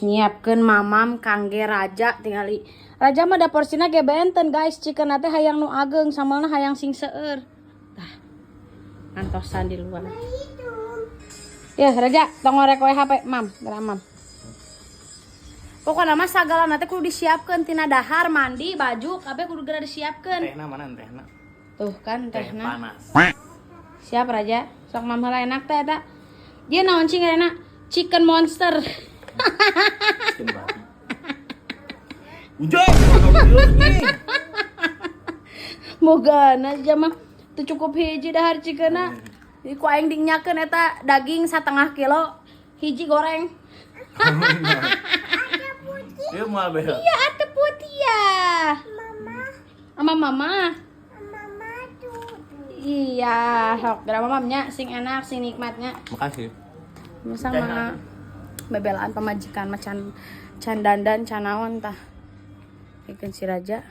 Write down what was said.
Nyiapkeun mamam kangge Raja tingali. Raja mah da porsina ge benten, guys. Chicken teh hayang nu ageng, sambalna hayang sing seueur. Tah. Antosan di luar. Ya, Raja, tong ngorek we HP, Mam, geura Mam. Pokoknya mah sagala teh kudu disiapkeun, tina dahar, mandi, baju, kabeh kudu geura disiapkeun. Tehna mana tehna? Tuh kan Teh tehna. panas. Siap, Raja. Sok Mam heula, enak teh eta. Dia naon cing ngaranna? Chicken monster. Chicken babi. Ujang, nih. Moga aja mah teu cukup hiji dahar chickenna. Ku aing dinyakeun eta daging setengah kilo, hiji goreng. Iya, mau bel. Iya, ada putih ya. Mama. Sama mama. Mama tuh. Iya, sok geura mamamnya sing enak, sing nikmatnya. Makasih. Sama bebelaan pamajikan mah can can dandan, can naon tah. Ikeun si Raja.